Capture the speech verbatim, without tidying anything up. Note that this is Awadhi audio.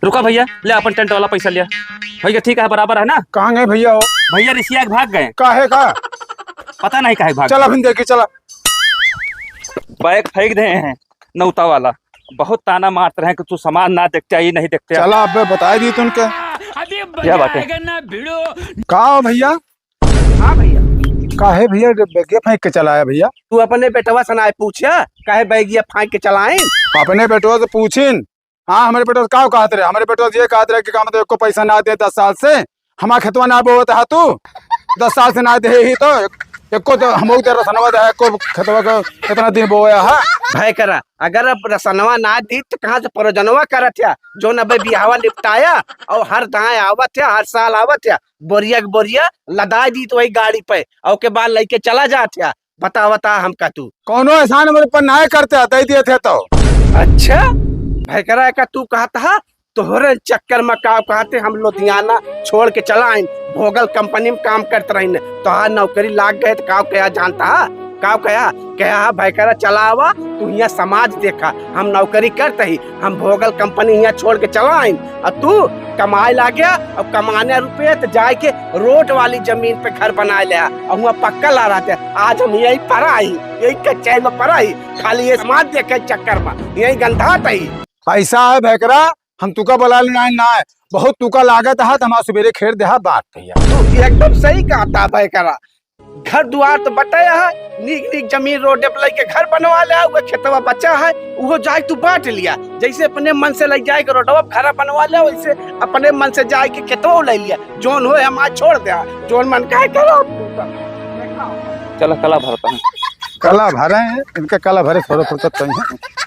रुका भइया, ले अपन टेंट वाला पैसा लिया। भइया, ठीक है, बराबर है ना? कहाँ गए भइया हो? भइया, रिसिया के भाग गए। काहे का? पता नहीं काहे भाग चला गए। फिर देखी, चला। बैग फेंक दे हैं नौता वाला। बहुत ताना मारत रहे कि तू समाज ना देखते, ये नहीं देखते। चला, अबे बताई दी तुमके। अभी क्या बात है? मजा आएगा ना भिड़ो। का हो भइया? हाँ भइया। काहे भइया बैगिया फेंक के चला आया भइया? तू अपने बेटवा से ना पूछा, काहे बैगिया फेंक के चलाइन? अपने बेटवा से पूछिन। हाँ, हमरे बेटवा से का कहत रहे? हमरे बेटवा से ये कहत रहे कि का मतलब एको पैसा ना दे दस साल से, हमार खेतवा ना बोवत हा तू, दस साल से ना दे ही तो एक, एको तो हमहू के रसनवा दे, एको खेतवा का कितना दिन बोया है। भय करा, अगर अब रसनवा ना दी तो कहाँ से परोजनवा करत या? जोन अबे बियाहवा निपटाया और हर दाएं आवत या, हर साल आवत या, बोरिया के बोरिया लदाई दी तो वही गाड़ी पे, और के बाद लेके चला जात या। बता, बता हमका तू। कौनो एहसान हमरे पर नाय करते, दे दिए थे तो। अच्छा, भयकरा का तू कहत हा, तोहरे चक्कर में का कहते हम लुधियाना छोड़ के चला आइन, भोगल कंपनी में काम करत रहिन, तोहार नौकरी लाग गए तो का कहा जानता हा? का कहा, कहा हा भयकरा चला आवा, तू हियाँ समाज देखा, हम नौकरी करत ही, हम भोगल कंपनी हियाँ छोड़ के चला आइन, और तू कमाए लाग्या, और कमाने रुपये तो जाए के रोड वाली जमीन पे घर बनाए ले, और हुआँ पक्का ला रहते। आज हम यही परा ही, यही कच्चे में परा ही, खाली ये समाज देखे चक्कर में यही गंधात ही। ऐसा है भयकरा, हम तुका बोला ले ना, ना है। बहुत तुका लागत है, तो हमारा सुबेरे खेड़ देहा बात भइया। तू एकदम सही कहता भयकरा, घर दुआर तो बटाया है, नीक नीक जमीन रोडे पे लेके घर बनवा ले, वो खेतवा बचा है, वो जाए तू बांट लिया। जैसे अपने मन से ले जाए के रोडवा पे घर बनवा ले, वैसे अपने मन से जाए के खेतवा ले लिया। जोन होए हम आज छोड़ दे, जोन मन कहे करो। चला, कला भरता है। कला भरे हैं, इनके कला भरे थोड़ा फुर्सत कहीं है।